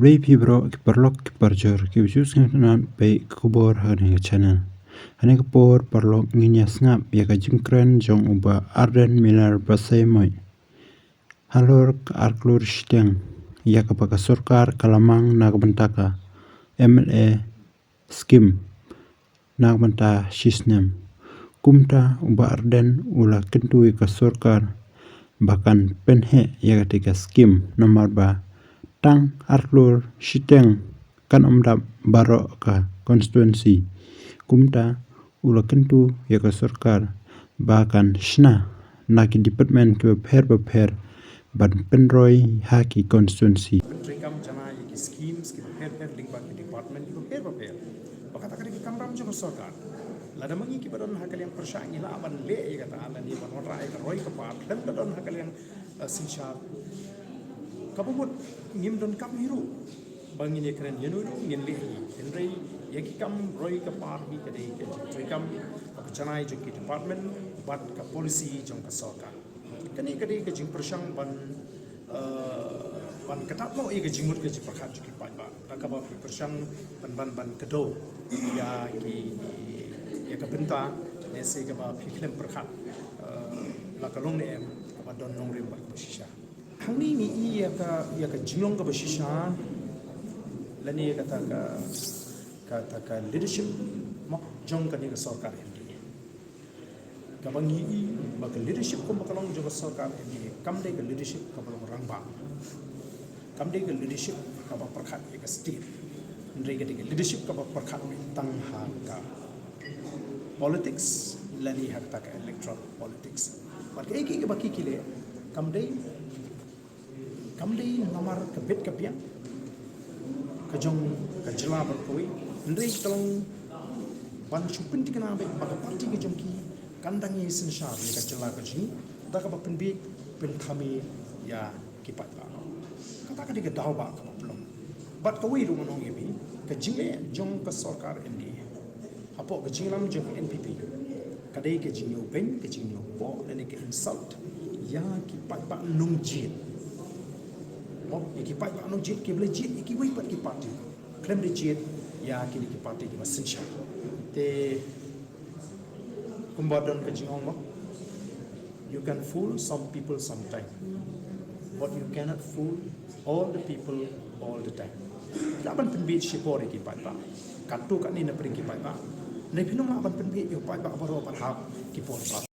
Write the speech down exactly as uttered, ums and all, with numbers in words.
Khublei phi baroh ki paralok ki parajor kiba ju sngewtynnat peit ka khubor ha kane ka channel. Ha kane ka por paralok ngin ïa sngap ïa ka jingkren jong u Bah Ardent Miller Basaiawmoit halor ka ar klur shiteng ïa kaba ka sorkar ka la mang na ka bynta ka M L A scheme na ka bynta shisnem. Kumta u Bah Ardent u la kyntu ïa ka sorkar ba kan pynheh ïa katei ka scheme namar ba tang ar klur shiteng kan ym dap baroh ka constituency. Kumta u la kyntu ïa ka sorkar ba kan shna na ki department kiba pher ba pher ban pynroi ha ki constituency. Pyntreikam janai ïa ki schemes kiba pher pher lyngba ki department kiba pher ba pher. Ba kata ka dei ka kamram jong ka sorkar. Lada ma ngi kiba don ha ka liang pyrshah ngi lah ban leh ïa kata lane ban wanrah ïa ka roi ka par khlem da don ha ka liang, eh, synshar. Kaba mut ngim donkam hi ruh ba ngin ïa kren ïano ïano ngin leh hi. Hynrei ïa ki kam roi ka par hi ka dei ka jingtreikam kaba janai jong ki department bad ka policy jong ka sorkar. Kane ka dei ka jingpyrshang ban, eh, ban ktah noh ïa ka jingmut ka jingpyrkhat jong ki paidbah. Da kaba phi pyrshang ban ban ban kdew ïa ki, ïa ka bynta ne se kaba phi khlem pyrkhat, eh, la ka long ne em kaba don nongrim bad kaba shisha. Hangne ngi i ïa ka, ïa ka jinglong kaba shisha lane ïa kata ka, kata ka leadership mo jong kane ka sorkar M D A. Kaba ngi i ba ka leadership kumba ka long jong ka sorkar M D A kam dei ka leadership kaba long rangbah. Kam dei ka leadership kaba pyrkhat ïa ka state. Hynrei ka dei ka leadership kaba pyrkhat tang ha ka politics lane ha kata ka electoral politics. Bad kaei kaei kaba ki ki leh kam dei Kam dei namar ka bit ka biang ka jong ka jylla bad kawei, hynrei ka long ban shu pynthikna beit ba ka party ka jong ki kan dang ïa synshar ïa ka jylla ka jong ngi da kaba pynbiej pynthame ïa ki paidbah. Kata ka dei ka daw ba kaba pynlong. Bad kawei ruh ngan ong ïa phi, ka jingleh jong ka sorkar M D A hapoh ka jingïalam jong ka N P P ka dei ka jingïoh beiñ, ka jingïoh poh lane ka insult ïa ki paidbah nongjied. Mo, ïa ki paidbah nongjied kiba la jied ïa kiwei pat ki party, khlem da jied ïa kine ki party kiba synshar. Te kumba don ka jingong mo, you can fool some people sometime, but you cannot fool all the people all the time. Lah ban pynbiej shipor ïa ki paidbah. Katto katne na pdeng ki paidbah. Ne phi nang lah ban pynbiej ïa u paidbah baroh bad ha ki por bad.